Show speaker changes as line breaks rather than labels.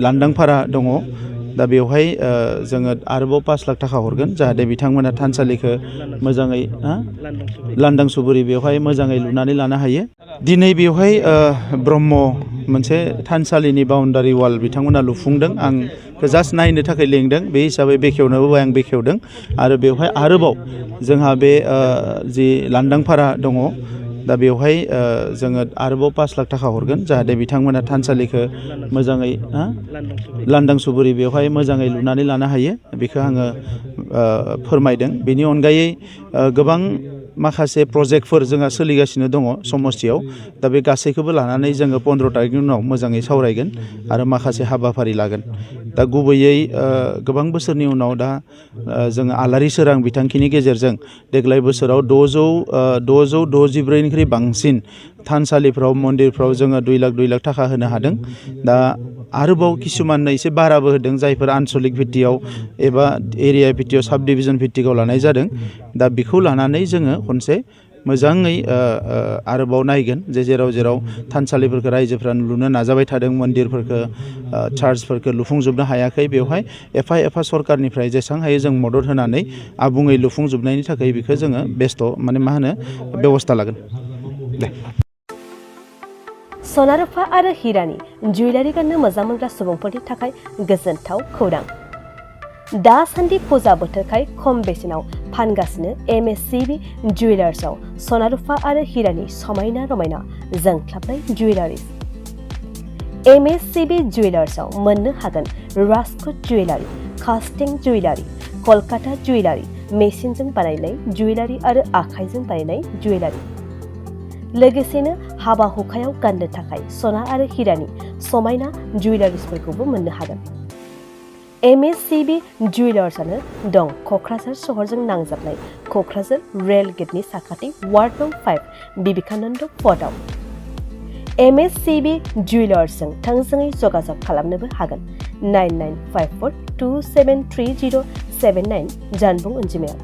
लांदां भारा दङ दा बेवहाय जोङो आरोबाव 5 लाख थाखा हरगोन जाहाथे बिथांमोना थानसालिखौ मोजाङै लांदां सुबुरि बेवहाय मोजाङै लुनानै लानो हायो। दिनै बेवहाय ब्रह्म मोनसे थानसालिनि बाउन्डारि वाल बिथांमोना लुफुंदों आं जास्ट नायनो थाखाय लेंदों बे हिसाबै बेखेवनोबो आं बेखेवदों आरो बेवहाय आरोबाव जोंहा बे जि लांदां भारा दङ दा बेवहाय जोङो आरोबाव 5 लाख थाखा हरगोन जाहाथे बिथांमोना थानसालिखौ मोजाङै लांदां सुबुरि बेवहाय मोजाङै लुनानै लानो हायो बेखौ आङो फोरमायदों। बेनि अनगायै गोबां माखासे प्रजेक्टफोर जोंहा सोलिगासिनो दङ समस्थियाव दा बे गासैखौबो लानानै जोङो 15 तारिखनि उनाव मोजाङै सावरायगोन आरो माखासे हाबाफारि लागोन। दा गुबैयै गोबां बोसोरनि उनाव दा जोङो आलारि सोरां बिथांखिनि गेजेरजों देग्लाय बोसोराव 664निख्रुइ बांसिन थानसालिफ्राव मन्दिरफ्राव जोङो 2 लाख थाखा होनो हादों। दा आरोबाव किसुमाननो एसे बाराबो होदों जायफोर आनसलिक भित्तियाव एबा एरिया भित्तियाव साब डिभिजन भित्तिकआव लानाय जादों। दा बेखौ लानानै जोङो खनसे मोजाङै आरोबाव नायगोन जे जेराव थानसालिफोरखौ रायजोफ्रा लुनो नाजाबाय थादों मन्दिरफोरखौ चार्चफोरखौ लुफुंजोबनो हायाखै बेवहाय एफा सरकारनिफ्राय जेसेबां हायो जों मदद होनानै आबुङै लुफुंजोबनायनि थाखाय बेखौ जोङो बेबस्था लागोन। दे
सना रुफा आरो हिरानि जुवेलारि गाननो मोजां मोनग्रा सुबुंफोरनि थाखाय गोजोनथाव खौरां। दासान्दि फुजा बोथोरखाय खम बेसेनाव फानगासिनो MSCB जुवेलार्सआव सना रुफा आरो हिरानि समायना रमायना जोंख्लाबनाय जुवेलारिज। MSCB जुवेलार्सआव मोननो हागोन राजकोट जुवेलारि, कास्टिं जुवेलारि, कलकाता जुवेलारि, मेसिनजों बानायनाय जुवेलारि आरो आखाइजों बानायनाय जुवेलारि। लोगोसेनो हाबा हुखायाव गाननो थाखाय सना आरो हिरानि समायना जुवेलारिसफोरखौबो मोननो हागोन। MSCB जुवेलार्सआनो दं क'क्राझार सहरजों नांजाबनाय क'क्राझार रेल गेटनि साखाथि वार्ड नं 5 बिबेकानन्द पथआव। MSCB जुवेलार्सजों थोंजोङै जगाजग खालामनोबो हागोन 9954273079 जानबुं अनजिमायाव।